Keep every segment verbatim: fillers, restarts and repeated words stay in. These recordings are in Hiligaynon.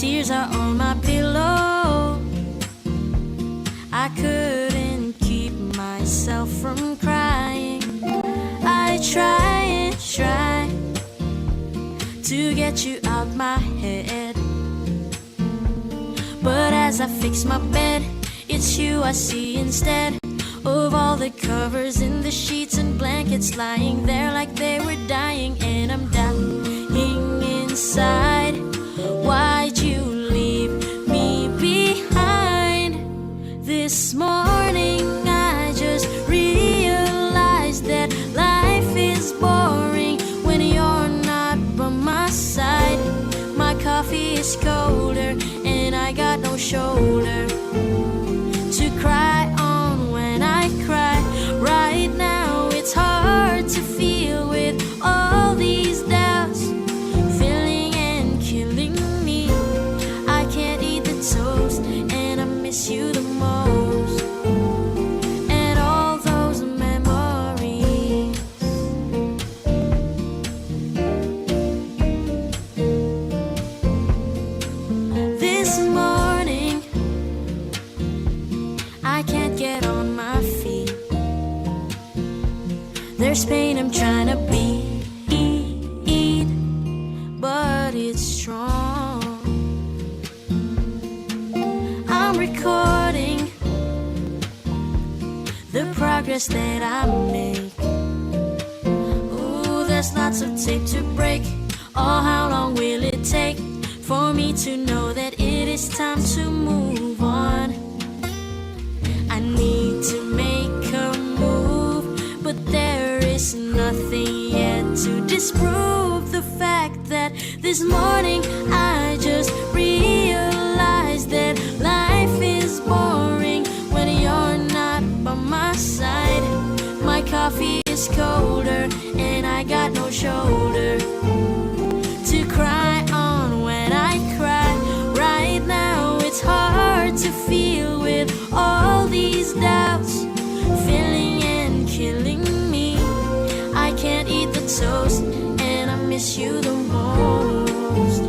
Tears are on my pillow. I couldn't keep myself from crying. I try and try to get you out my head. But as I fix my bed, it's you I see instead of all the covers in the sheets and blankets lying there like they were dying. And I'm dying inside. Why'd you leave me behind? This morning I just realized that life is boring when you're not by my side. My coffee is colder and I got no shoulder to cry on when I cry. Right now it's hard to feel with all these doubts filling and killing me. I can't eat the toast and I miss you the most. And all those memories. This morning I can't get on my feet. There's pain I'm trying to beat, but it's strong. I'm recording the progress that I make. Ooh, there's lots of tape to break. Oh, how long will it take for me to know that it is time to move on? I need to make a move, but there is nothing yet to disprove the fact that this morning I just realized that life is boring when you're not by my side. My coffee is colder and I got no shoulder to cry on when I cry. Right now it's hard to feel with all these doubts filling and killing me. I can't eat the toast and I miss you the most.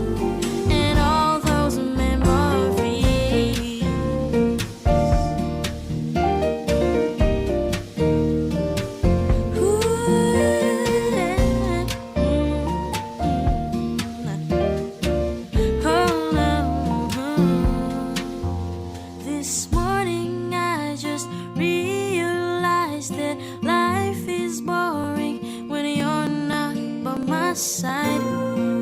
And all those memories. This morning I just realized that life is boring when you're not by my side.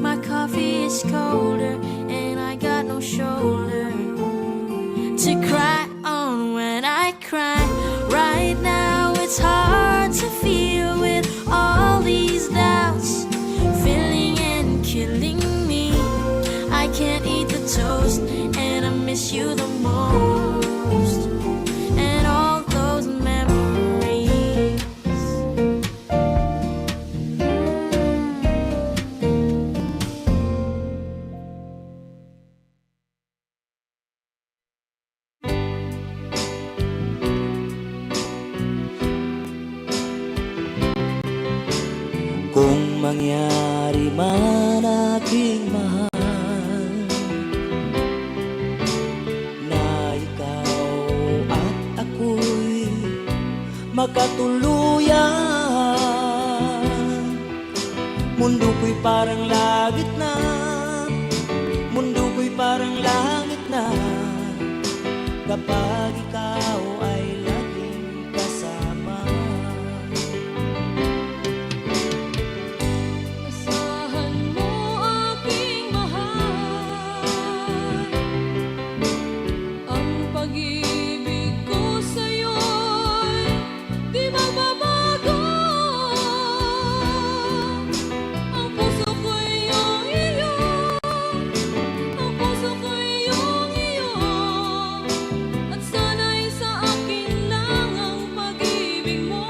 My coffee is colder and I got no shoulder to cry on when I cry. Right now it's hard to feel with all these doubts filling and killing me. I can't eat the toast and I miss you the most. And all those memories. Kung mangyari man, aking mahal, na ikaw at ako'y makatuluyan, mundo ko'y parang langit na, mundo ko'y parang langit na, kapag ikaw ay laging kasama. Asahan mo, aking mahal, ang pag-ibig ko sa'yo'y di magbabago. Ang puso ko'y iyong iyo, ang puso ko'y iyong iyo, at sana'y sa akin lang ang pag-ibig mo.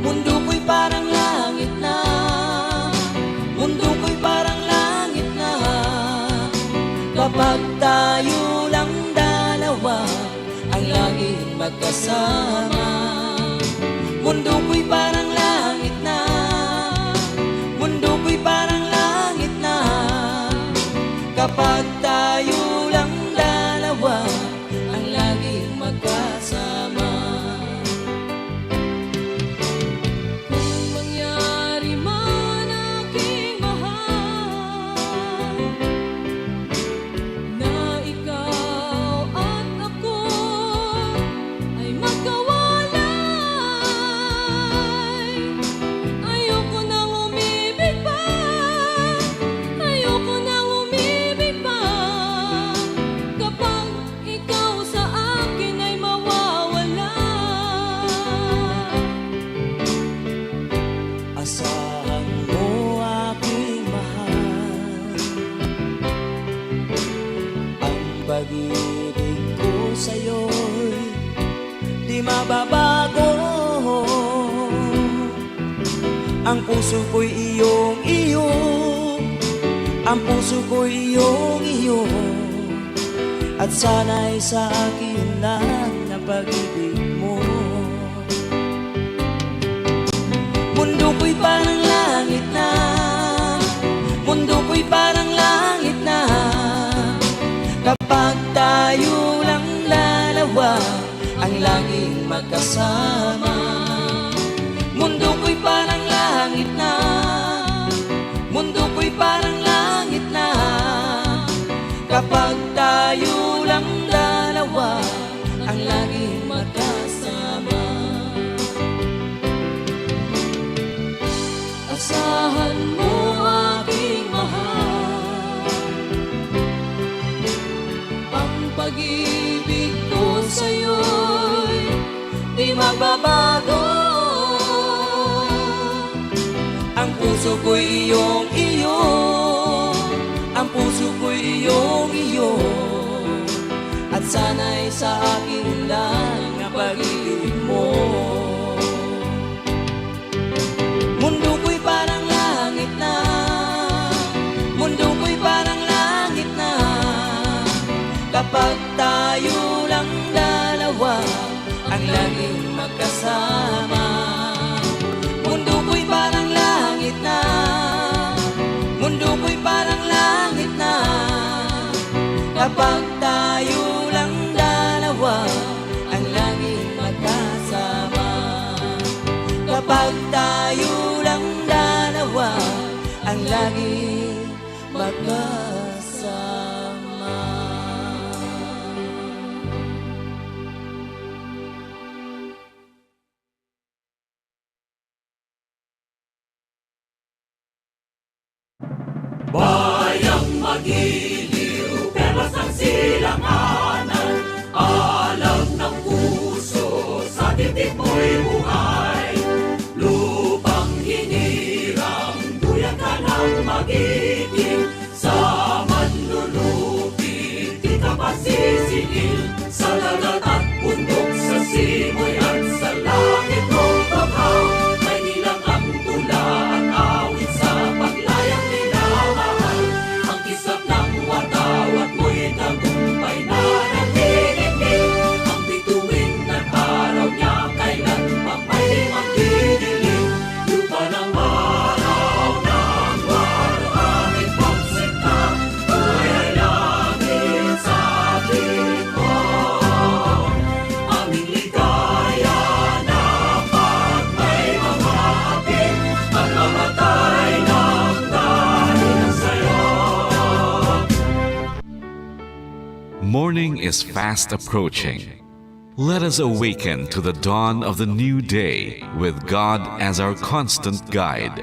Mundo ko'y parang langit na, mundo ko'y parang langit na, kapag tayo lang dalawa ang laging magkasama. Mundo ko'y parang langit na, mundo ko'y parang langit na, Ang puso ko'y iyong iyo, ang puso ko'y iyong iyo, at sana'y sa akin lang ang pag-ibig mo. Mundo ko'y parang langit na, mundo ko'y parang langit na, kapag tayo lang dalawa ang laging magkasama. Mundo ko'y parang langit na, mundo ko'y parang langit na, kapag tayo lang dalawa ang laging magkasama. Asahan mo, aking mahal, ang pag-ibig ko sa'yo'y di magbabago. Ang puso ko'y iyong iyo, ang puso ko'y iyong iyo, at sana'y sa akin lang ang pag-ibig mo. Mundo ko'y parang langit na, mundo ko'y parang langit na, kapag tayo lang dalawa ang laging magkasama. Mundo ko'y parang langit na, mundo ko'y parang langit na, kapag tayo lang dalawa ang laging magkasama. Kapag tayo lang dalawa ang laging magkasama. Bayang magiliw, perlas ng silanganan, alam ng puso, sa dibdib mo'y buhay. Lupang hinirang, duyan ka ng magiting, sa manlulupit, di ka pagsisiil, sa dagat at bundok, sa simoy at sa langit mong banghaw. May nilang ang tula at awit sa paglayang minamahal. Ang kislap ng watawat mo'y tagumpay na naniningil. Ang bituin at araw niya kailan pa may magdidilim. Lupa ng maraw ng waluhangin pagsinta, buhay ay langit sa tingin mo. Aming ligaya na pag may mga hapit at mamatay ng dahil sa'yo. Morning is fast approaching. Let us awaken to the dawn of the new day with God as our constant guide.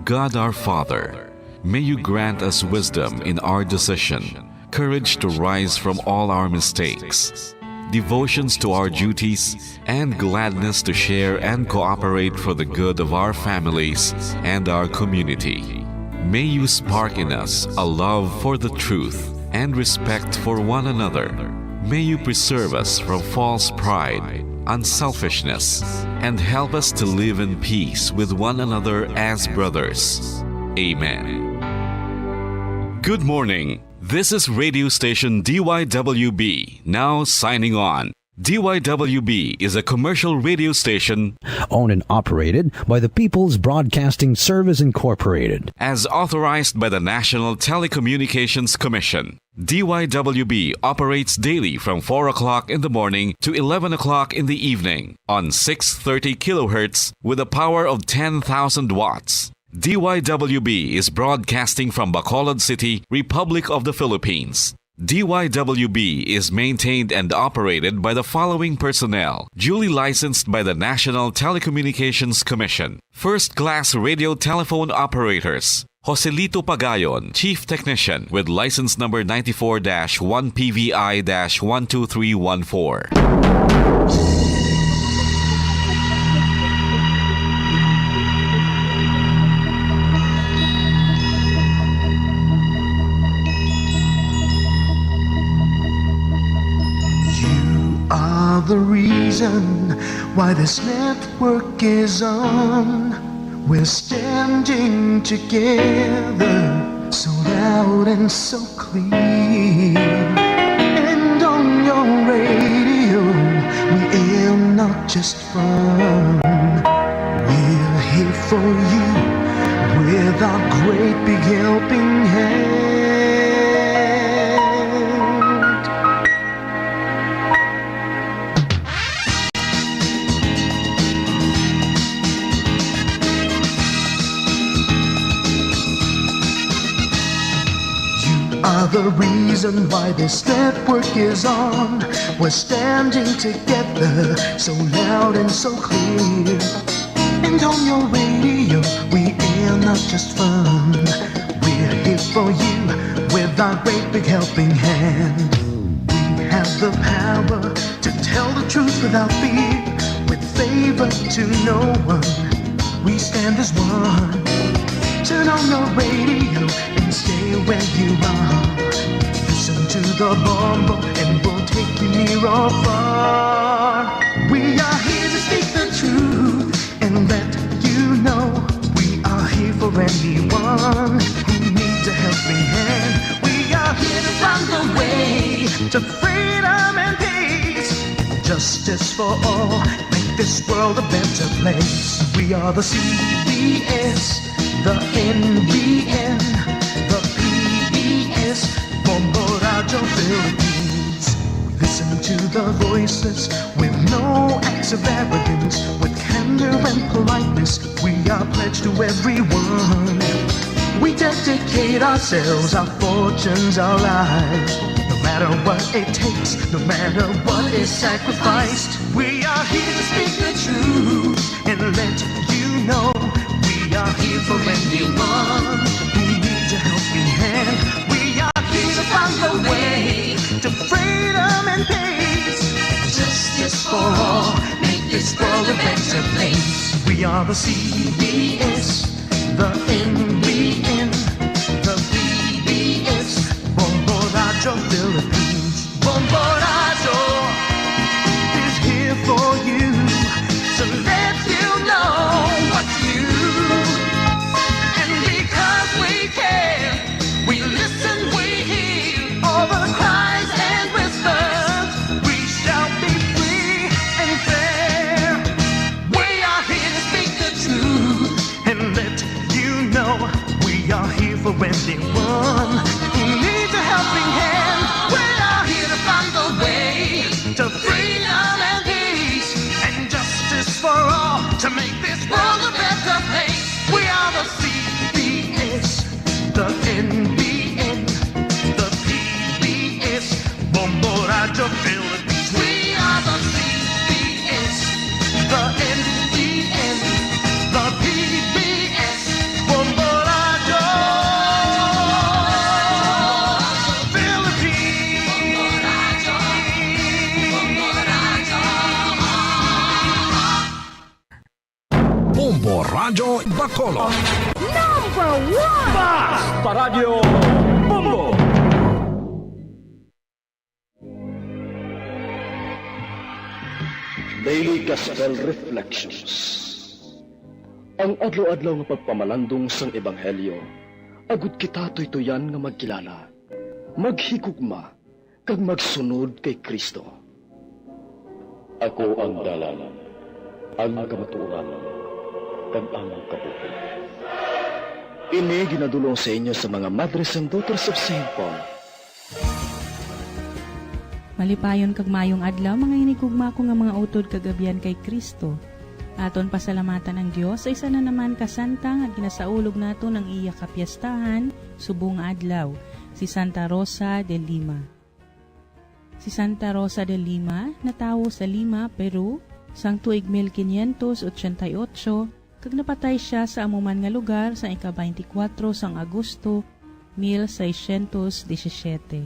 God our Father, may you grant us wisdom in our decision, courage to rise from all our mistakes, devotions to our duties, and gladness to share and cooperate for the good of our families and our community. May you spark in us a love for the truth and respect for one another. May you preserve us from false pride, unselfishness, and help us to live in peace with one another as brothers. Amen. Good morning. This is radio station D Y W B, now signing on. D Y W B is a commercial radio station owned and operated by the People's Broadcasting Service Incorporated. As authorized by the National Telecommunications Commission. D Y W B operates daily from four o'clock in the morning to eleven o'clock in the evening on six thirty kilohertz with a power of ten thousand watts. D Y W B is broadcasting from Bacolod City, Republic of the Philippines. D Y W B is maintained and operated by the following personnel, duly licensed by the National Telecommunications Commission. First class radio telephone operators, Joselito Pagayon, Chief Technician, with license number ninety-four dash one P V I dash one two three one four. You are the reason why this network is on. We're standing together, so loud and so clear. And on your radio, we air not just fun. We're here for you with our great big helping hand. You are the reason why this network is on. We're standing together, so loud and so clear. And on your radio, we air not just fun. We're here for you with our great big helping hand. We have the power to tell the truth without fear, with favor to no one. We stand as one. Turn on your radio and stay where you are. Listen to the Bombo and we'll take you near or far. We are here to speak the truth and let you know we are here for anyone who needs a helping hand. We are here to find the way to freedom and peace. Justice for all, make this world a better place. We are the C B S, the N B N, the P B S, Bombo Radyo Philippines. We listen to the voices with no acts of arrogance, with candor and politeness. We are pledged to everyone. We dedicate ourselves, our fortunes, our lives. No matter what it takes, no matter what is sacrificed, we are here to speak the truth and let you know we are here for anyone who needs a helping hand. We are here to find the way to freedom and peace, justice for all, make this world a better place. We are the C B S, the N B N, the P B S, Bombo Radyo Philippines. Bombo Radyo is here for you to let you know what's new. And because we care, we listen, we hear all the cries and whispers. We shall be free and fair. We are here to speak the truth and let you know we are here for anyone who needs a helping hand. We are here to find the way to freedom and peace and justice for all, to make this world a better place. We are the C B S, the N B N, the P B S, Bombo Radyo Philippines. We are the C B S, the N B N, the P B S, Bombo Radyo Philippines. Bombo Radyo Bacolod. Number one! Basta Radyo Bombo! Daily Gospel Reflections. Ang adlaw-adlaw nga pagpamalandong sang ebanghelyo, agud kita tuytuyan nga magkilala, maghigugma, kag magsunod kay Cristo. Ako ang dalan, ang kamatuoran, kag ang kabuhi. Ini ginadul-ong sa inyo sa mga Madres and Daughters of Saint Paul. Malipayon kag maayong adlaw, mga hinigugma ko nga mga utod kag abyan kay Cristo. Aton pasalamatan ang Dios sa isa na naman ka santa nga ginasaulog naton ang iya kapiestahan subong nga adlaw, si Santa Rosa de Lima. Si Santa Rosa de Lima natawo sa Lima, Peru, sang tuig mil quinientos ochenta y ocho, kag napatay sia sa amo man nga lugar sang ika-twenty-four sang Agosto, mil seiscientos diecisiete.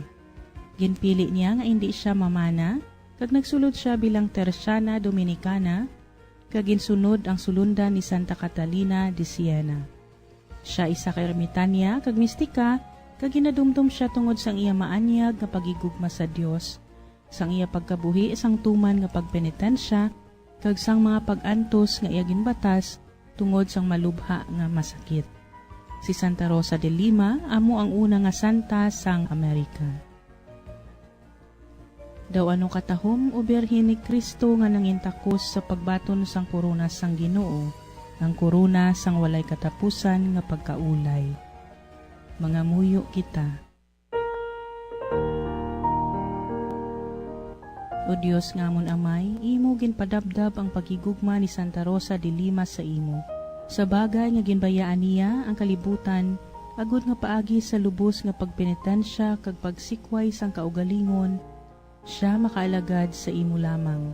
Ginpili niya nga indi sia mamana, kag nagsulod sia bilang Teresiana Dominicana, kag ginsunod ang sulondan ni Santa Catalina de Siena. Sia isa ka ermitanya kag mistika, kag ginadumdom sia tungod sang iya maanyag nga paghigugma sa Dios, sang iya pagkabuhi sang tuman nga pagpenitensya, kag sang mga pag-antos nga iya ginbatas tungod sang malubha nga masakit. Si Santa Rosa de Lima amo ang una nga santa sang Amerika. Daw ano katahom, O Birhen ni Cristo nga nangintakos sa pagbaton sang korona sang Ginoo, ang korona sang walay katapusan nga pagkaulay. Mangamuyo kita. O Dios nga amon Amay, imo ginpadabdab ang paghigugma ni Santa Rosa de Lima sa imo. Sa bagay nga ginbayaan niya ang kalibutan, agod nga paagi sa lubos nga pagpenitensya kag pagsikway sang kaugalingon, siya makaalagad sa imo lamang.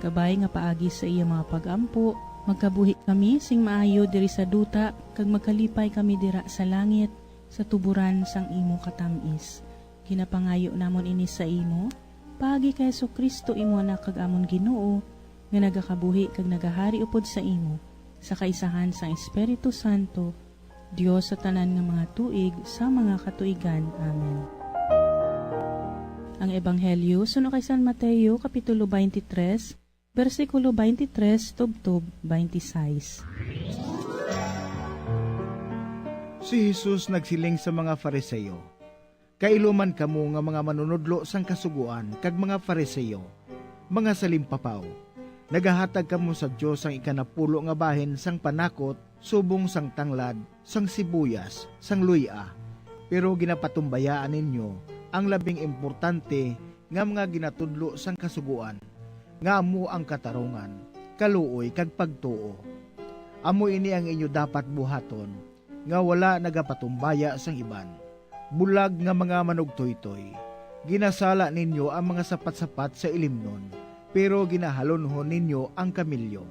Kabay nga paagi sa iya mga pag-ampo, magkabuhi kami sing maayo diri sa duta, kag magkalipay kami dira sa langit, sa tuboran sang imo katam-is. Ginapangayo namon ini sa imo, paagi kay Jesu-Cristo, imo Anak kag amon Ginoo, nga nagakabuhi kag nagahari upod sa imo, sa kaisahan sang Espiritu Santo, Dios sa tanan nga mga tuig sa mga katuigan. Amen. Ang Ebanghelyo suno kay San Mateo, Kapitulo twenty-three, bersikulo twenty-three tubtob twenty-six. Si Jesus nagsiling sa mga Fariseo, "Kailuman kamo nga mga manunodlo sang Kasugoan kag mga Fariseo, mga salimpapaw! Nagahatag kamo sa Dios sang ikanapulo nga bahin sang panakot subong sang tanglad, sang sibuyas, sang luy-a, pero ginapatumbayaan ninyo ang labing importante nga mga ginatudlo sang Kasugoan, nga amo ang katarungan, kaluoy, kag pagtuo. Amo ini ang inyo dapat buhaton, nga wala nagapatumbaya sang iban. Bulag nga mga manugtoytoy! Ginasala ninyo ang mga sapat-sapat sa ilimnon, pero ginahalunhon ninyo ang kamelyo.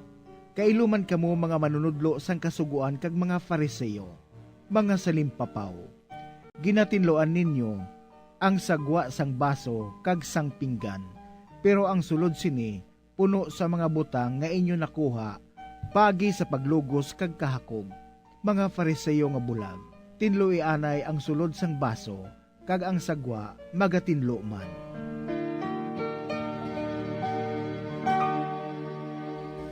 Kailuman kamo, mga manunodlo sang Kasugoan kag mga Fariseo, mga salimpapaw! Ginatinluan ninyo ang sagwa sang baso kag sang pinggan, pero ang sulod sini puno sa mga butang nga inyo nakuha paagi sa paglugos kag kahakog. Mga Fariseo nga bulag! Tinloi anay ang sulod sang baso, kag ang sagwa magatinlo man."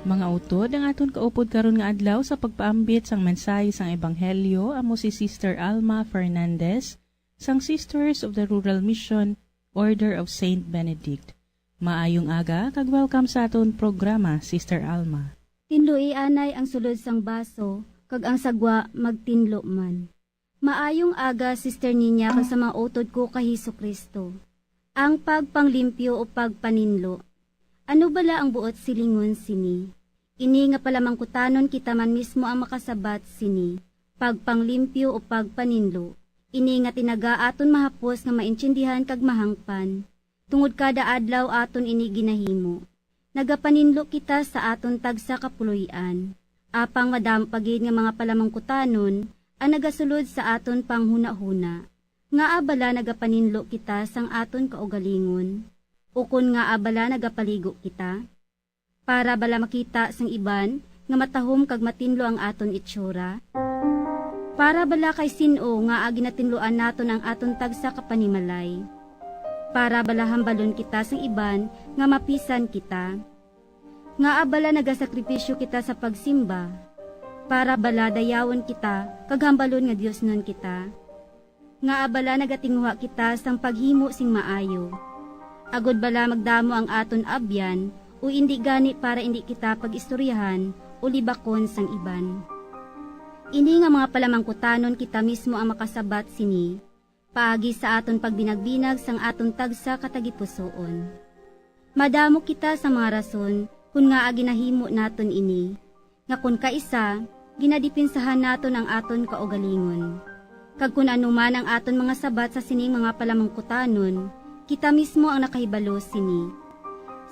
Mga utod, ang aton kaupod karon nga adlaw sa pagpaambit sang mensahe sang Ebanghelyo amo si Sister Alma Fernandez, sang Sisters of the Rural Mission, Order of Saint Benedict. Maayong aga, kag welcome sa aton programa, Sister Alma. Tinloi anay ang sulod sang baso, kag ang sagwa magtinlo man. Maayong aga, Sister Ninya, kag sa mga utod ko kay Jesu-Cristo. Ang pagpanglimpyo o pagpaninlo. Ano bala ang buot silingon sini? Ini nga palamangkutanon kita man mismo ang makasabat sini, pagpanglimpyo o pagpaninlo. Ini nga tinaga aton mahapos nga maintindihan kag mahangpan, tungod kada adlaw aton ini ginahimo. Nagapaninlo kita sa aton tagsa ka puloy-an, apang madamo pa gid nga mga palamangkutanon ang nagasulod sa aton panghunahuna. Ngaa bala nagapaninlo kita sang aton kaugalingon? Ukon ngaa bala nagapaligo kita? Para bala makita sang iban nga matahom kag matinlo ang aton itsura? Para bala kay sin-o nga ginatinluan naton ang aton tagsa ka panimalay? Para bala hambalon kita sang iban nga mapisan kita? Ngaa bala nagasakripisyo kita sa pagsimba? Para bala dayawon kita kag hambalon nga diosnon kita? Ngaa bala nagatinguha kita sang paghimo sing maayo? Agod bala magdamo ang aton abyan, o indi gani para indi kita pag-istoryahan o libakon sang iban? Ini nga mga palamangkutanon kita mismo ang makasabat sini, paagi sa aton pagbinagbinag sang aton tagsa ka tagipusoon. Madamo kita sa mga rason kon ngaa ginahimo naton ini, nga kon kaisa, ginadipinsahan naton ang aton kaugalingon. Kag kon ano man ang aton mga sabat sa sining mga palamangkutanon, kita mismo ang nakahibalo sini.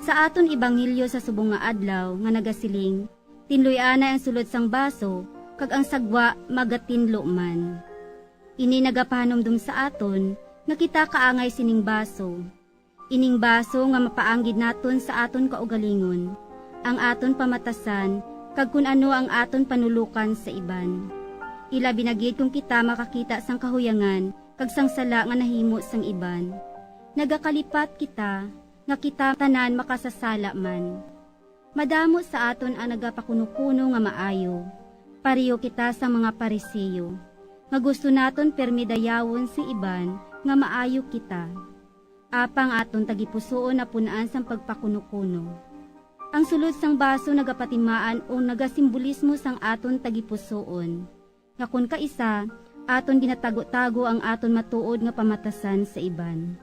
Sa aton ebanghelyo sa subong nga adlaw nga nagasiling, "Tinluy anay ang sulod sang baso, kag ang sagwa magatinlo man." Ini nagapahanumdom sa aton nga kita kaangay sining baso. Ining baso nga mapaanggid naton sa aton kaugalingon, ang aton pamatasan, kag kun ano ang aton panulokan sa iban. Ilabi na gid kon kita makakita sang kahuyangan kag sang sala nga nahimo sang iban. Nagakalipat kita nga kita tanan makasasala man. Madamo sa aton ang nagapakunokuno nga maayo, Pareho kita sa mga Pariseo, nga gusto naton pirmi dayawon sing iban nga maayo kita. Apang aton tagipusoon napun-an sang pagpakunokuno. Ang sulod sang baso nagapatimaan o nagasimbolismo sang aton tagipusoon, nga kon kaisa, aton ginatago-tago ang aton matuod nga pamatasan sa iban.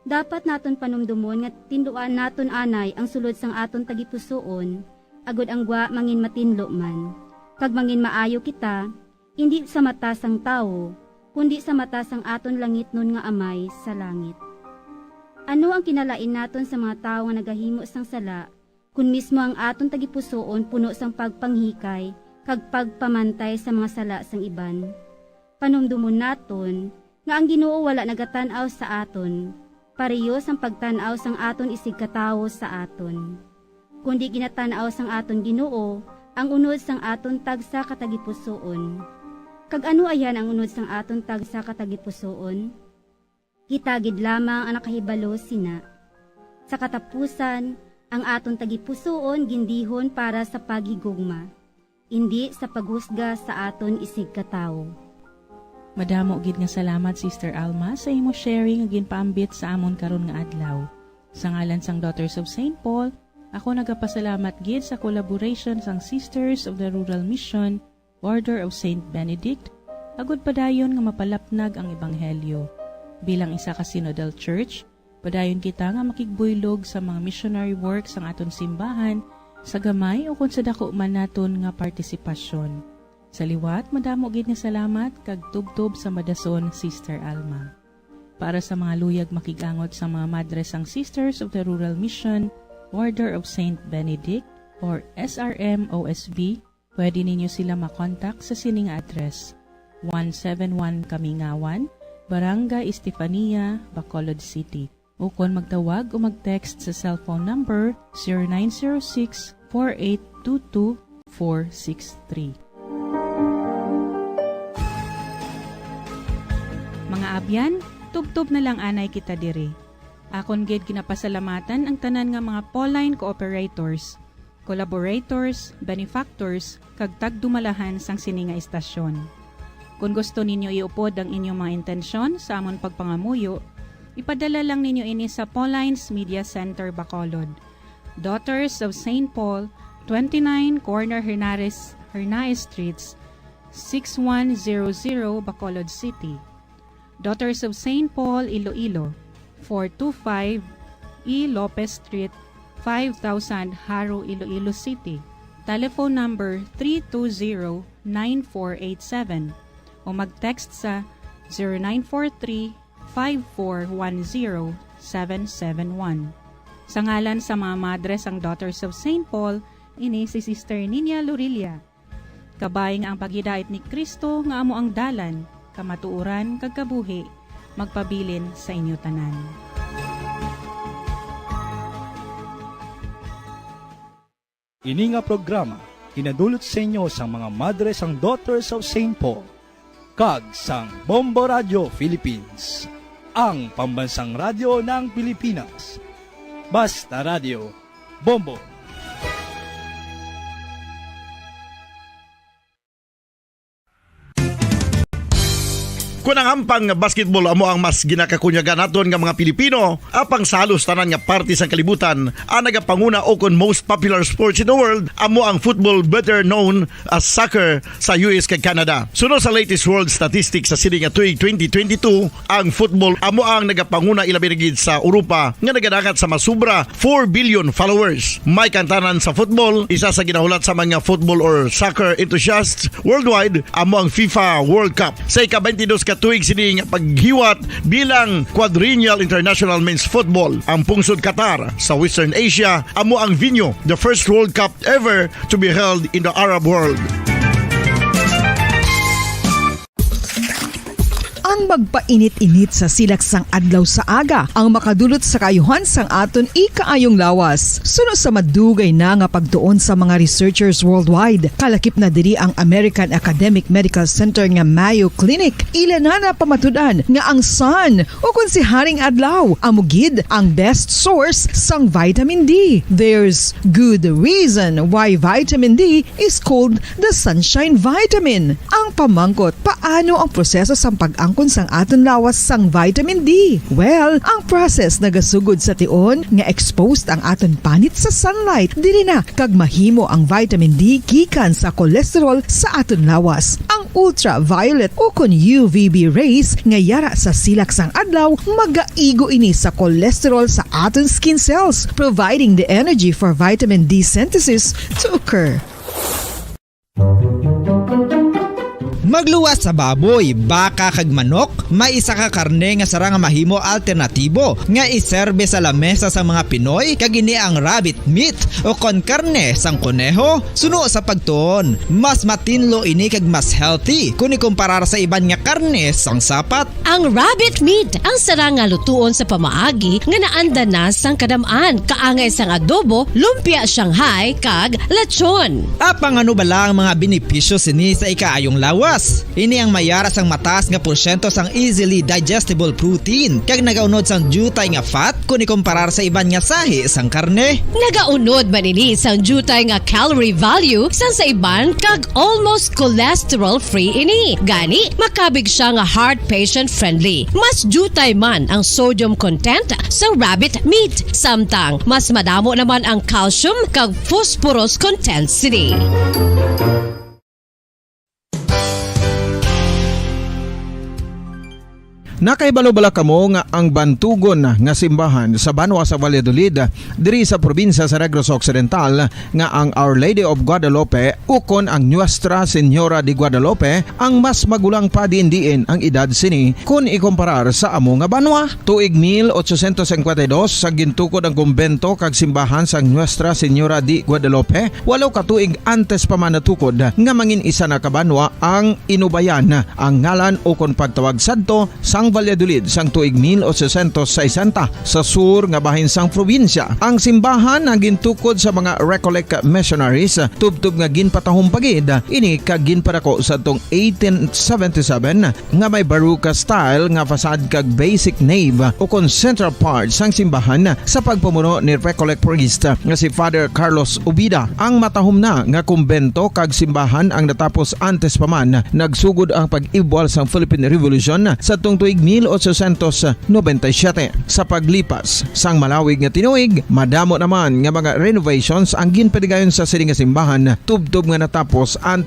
Dapat naton panumdomon nga tinluan naton anay ang sulod sang aton tagipusoon, agod ang gwa manginmatinlo man, kag manginmaayo kita, indi sa mata sang tawo, kundi sa mata sang aton langitnon nga Amay sa langit. Ano ang kinalain naton sa mga tawo nga nagahimo sang sala, kon mismo ang aton tagipusoon puno sang pagpanghikay kag pagpamantay sa mga sala sang iban? Panumdomon naton nga ang Ginoo wala nagatan-aw sa aton pareho sang pagtan-aw sang aton isigkatawo sa aton, kundi ginatan-aw sang aton Ginoo ang unod sang aton tagsa ka tagipusoon. Kag ano ayan ang unod sang aton tagsa ka tagipusoon? Kita gid lamang ang nakahibalo sina. Sa katapusan, ang aton tagipusoon gindihon para sa paghigugma, indi sa paghusga sa aton isigkatawo. Madamo gid nga salamat, Sister Alma, sa imo sharing nga ginpaambit sa amon karon nga adlaw. Sa ngalan sang Daughters of Saint Paul, ako nagapasalamat gid sa collaboration sang Sisters of the Rural Mission, Order of Saint Benedict, agud padayon nga mapalapnag ang ebanghelyo. Bilang isa ka synodal church, padayon kita nga makigbuylog sa mga missionary work sang aton simbahan, sa gamay ukon sa dako man naton nga partisipasyon. Sa liwat, madamo gid nga salamat kag tubtob sa madason, Sister Alma. Para sa mga luyag makig-angot sa mga madre sang Sisters of the Rural Mission, Order of Saint Benedict, or S R M O S B, pwede ninyo sila makontak sa sining address, one seven one Kamingawan, Barangay Estefania, Bacolod City. Ukon magtawag o mag-text sa cellphone number zero nine zero six, four eight two two, four six three. Mga abyan, tubtob na lang anay kita diri. Akon gid ginapasalamatan ang tanan nga mga Pauline cooperators, collaborators, benefactors, kag tagdumalahan sang sini nga istasyon. Kon gusto ninyo iupod ang inyong mga intensyon sa amon pagpangamuyo, ipadala lang ninyo ini sa Pauline's Media Center, Bacolod, Daughters of Saint Paul, twenty-nine Corner Hernares, Hernaez Streets, six one zero zero, Bacolod City. Daughters of Saint Paul, Iloilo, four two five E Lopez Street, five thousand, Jaro, Iloilo City. Telephone number three two zero, nine four eight seven o mag-text sa zero nine four three, five four one zero, seven seven one. Sa ngalan sa mga madre sang Daughters of Saint Paul, ini si Sister Nina Lorilla. Kabay nga ang paghidait ni Cristo nga amo ang dalan, kamatuoran, kag kabuhi, magpabilin sa inyo tanan. Ini nga programa ginadulot sa inyo sang mga madre sang Daughters of Saint Paul kag sang Bombo Radio Philippines, ang pambansang radyo ng Pilipinas. Basta Radio, Bombo. Kon ang ampang nga basketball amo ang mas ginakakunyagan naton nga mga Pilipino, apang sa halos tanan nga parte sang kalibutan, ang nagapanguna o kon most popular sports in the world amo ang football, better known as soccer, sa U S kag Canada. Suno sa latest world statistics sa sini nga tuig twenty twenty-two, ang football amo ang nagapanguna, ilabi na gid sa Europa, nga nagadangat sa masubra four billion followers. May kaangtanan sa football, isa sa ginahulat sa mga football or soccer enthusiasts worldwide amo ang FIFA World Cup. Sa ika-twenty-dos ka tuig sini nga paghiwat bilang Quadrennial International Men's Football, ang pungsod Qatar sa Western Asia amo ang venue, the first World Cup ever to be held in the Arab world. Ang magpainit-init sa silak sang adlaw sa aga ang makadulot sa kaayuhan sang aton ikaayong lawas. Suno sa madugay na nga pagtuon sa mga researchers worldwide, kalakip na diri ang American Academic Medical Center nga Mayo Clinic. Ila na napamatud-an nga ang sun, o kon si Haring Adlaw, amo gid ang best source sang vitamin D. There's good reason why vitamin D is called the sunshine vitamin. Ang pamangkot, paano ang proseso sang pag-angkon sang aton lawas sang vitamin D? Well, ang process nagasugod sa tion nga exposed ang aton panit sa sunlight diri na, kag mahimo ang vitamin D gikan sa cholesterol sa aton lawas. Ang ultraviolet o kon U V B rays nga yara sa silak sang adlaw magaigo ini sa cholesterol sa aton skin cells, providing the energy for vitamin D synthesis to occur. Magluwas sa baboy, baka kag manok, may isa ka karne nga sarang nga mahimo alternatibo nga iserbe sa lamesa sa mga Pinoy, kag ini ang rabbit meat o kon karne sang koneho. Suno sa pagtuon, mas matinlo ini kag mas healthy kon ikumparar sa iban nga karne sang sapat. Ang rabbit meat ang sarang nga lutuon sa pamaagi nga naanda na sang kadam-an, kaangay sang adobo, lumpia Shanghai, kag lechon. Apang ano bala ang mga benepisyo sini sa ikaayong lawas? Ini ang mayara sang mataas nga porsyento sang easily digestible protein, kag nagaunod sang diutay nga fat kon ikumparar sa iban nga sahi sang karne. Nagaunod man ini sang diutay nga calorie value sang sa iban, kag almost cholesterol-free ini. Gani, makabig siya nga heart patient-friendly. Mas diutay man ang sodium content sa rabbit meat, samtang mas madamo naman ang calcium kag phosphorus content sini. Nakahibalo bala kamo nga ang bantugon nga simbahan sa banwa sa Valladolid, diri sa probinsya sa Negros Occidental, nga ang Our Lady of Guadalupe ukon ang Nuestra Señora de Guadalupe ang mas magulang pa diin-diin ang edad sini kon ikumparar sa amo nga banwa? Tuig mil ochocientos cincuenta y dos, sa gintukod ang kumbento kag simbahan sang Nuestra Señora de Guadalupe, walo ka tuig antes pa man natukod nga mangin isa na ka banwa ang Inubayan, ang ngalan ukon pagtawag sadto sang Valladolid sang tuig mil ochocientos sesenta, sa sur nga bahin sang probinsya. Ang simbahan ang gintukod sa mga Recollect missionaries, tubtob nga ginpatahom pa gid ini kag ginpadako sadtong eighteen seventy-seven, nga may Baroque style nga facade kag basic nave ukon central part sang simbahan sa pagpamuno ni Recollect priest nga si Father Carlos Ubida. Ang matahom na nga kumbento kag simbahan ang natapos antes pa man nagsugod ang pag-ibwal sang Philippine Revolution sadtong tuig mil ochocientos noventa y siete. Sa paglipas sang malawig nga tinuig, madamo naman nga mga renovations ang ginpatigayon sa sini nga simbahan, tubtob nga natapos antes